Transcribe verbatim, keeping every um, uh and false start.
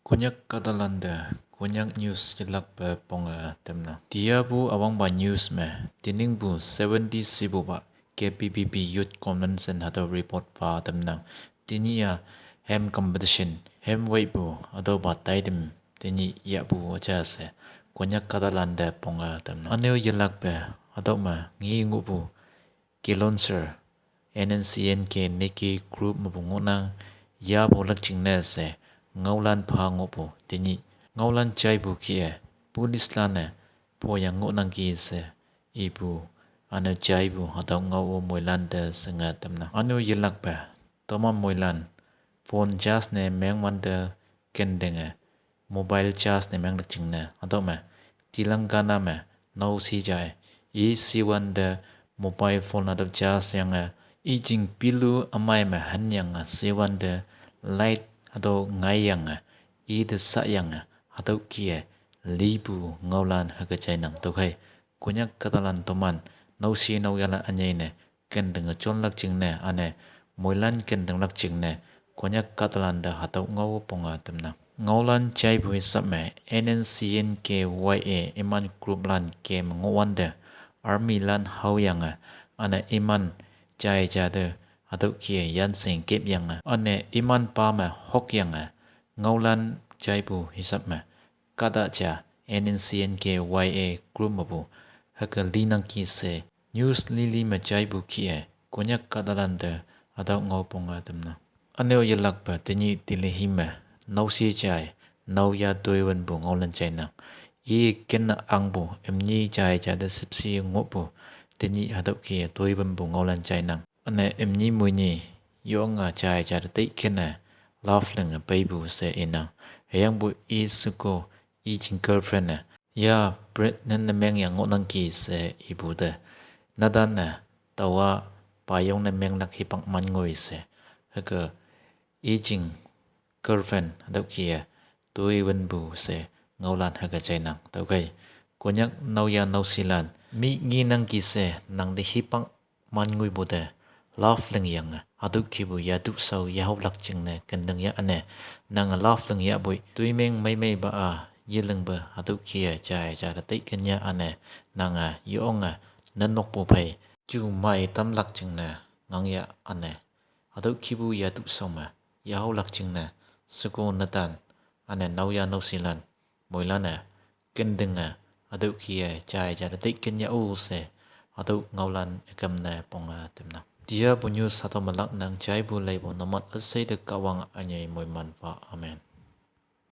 Konyak kahtalan te Konyak news yelakpe ponge temnang. Tiapu üwangpa news me teningpu seventy sipupa K B B B Youth Convention hatüo report pha tamnang. Tenyih-a hem competition, hem weipu hatüopa taitam tenyih yahpu üja she Konyak kahtalan te ponge tamnang. Üne-o yelakpe hatüo me nge ngohpu Kilonser, N N C N K Niki group mepu ngohnang, yapu lak jingne she ngaolan pha ngohpu tenyih ngaolan jaipu kih-e policelan-e phoyang ngohnangki she ipu üne-o jaipu hatüo ngao-o moilan te shinge tamnang. Üne-o yelakpe toman moilan phone charge ne mengwante kentinge mobile charge ne menglak jingne hatüo me Telangana me naoshe jai i shiwante mobile phone hatüo charge yange i jing pillow ümei me hanyange shiwante light hatüo ngaiyange i te sayange hatüo kih-e lipu ngaolan hüke jainang. Tüokhei Konyak kahtalan toman naoshe naoyahlan ünyei ne kentinge jonlak jingne üne moilan kentinglak jingne Konyak kahtalan te hatüo ngao ponge tamnang. Ngaolan jaipu hisap me N N C N K Y A iman grouplan kem ngohwante armylan haoyange üne iman jai ja te hatüo kih-e yanshing kepyange üne iman pa me hokyange ngaolan jaipu hisap me kahta ja N N C N K Y A group mepu hüke linangki she news lili me jaipu kih-e Konyak kahtalan te hatüo ngao ponge tamnang. Üne-o yelakpe tenyih Delhi me naoshe jai naoyha toiwünpu ngaolan jainang. I kenne angpu imni jai ja te shüpshe ngohpu tenyih hatüo kih-e toiwünpu ngaolan jainang. Üne imni moini yonge jai ja te tei kenne love linge peipu she inang. Hüyangpu i sheko i jing girlfriend-e ya pregnant ne mengyange ngohnangki she ipu te, netan-e taowa payong ne menglak hipak man ngoi she hüke i jing girlfriend hatüo kih-e toiwünpu she ngaolan hüke jainang. Tüokhei Konyak naoyha naoshelan mi ngenangki she nangte hipak man ngoipu te love lingyange hatüo kihpu yatu shao yahaolak jingne kenting yah üne nange love ling yahpoi toimeng meimeipa-a yelingpe hatüo kih-e jai ja te tei kenya üne nange yonge nenokpu phei ju mei tamlak jingne ngangya üne hatüo kihpu yatu shao me yahaolak jingne sheko netan üne naoyha naoshelan moilan-e kentinge hatüo kih-e jai ja te tei kenya-o she hatüo ngaolan ükam ne ponge tamnang. Tiapu news hatüo me laknang. Jaipu leipu numan üshei te Kahwang ünyei moiman pha. Amen.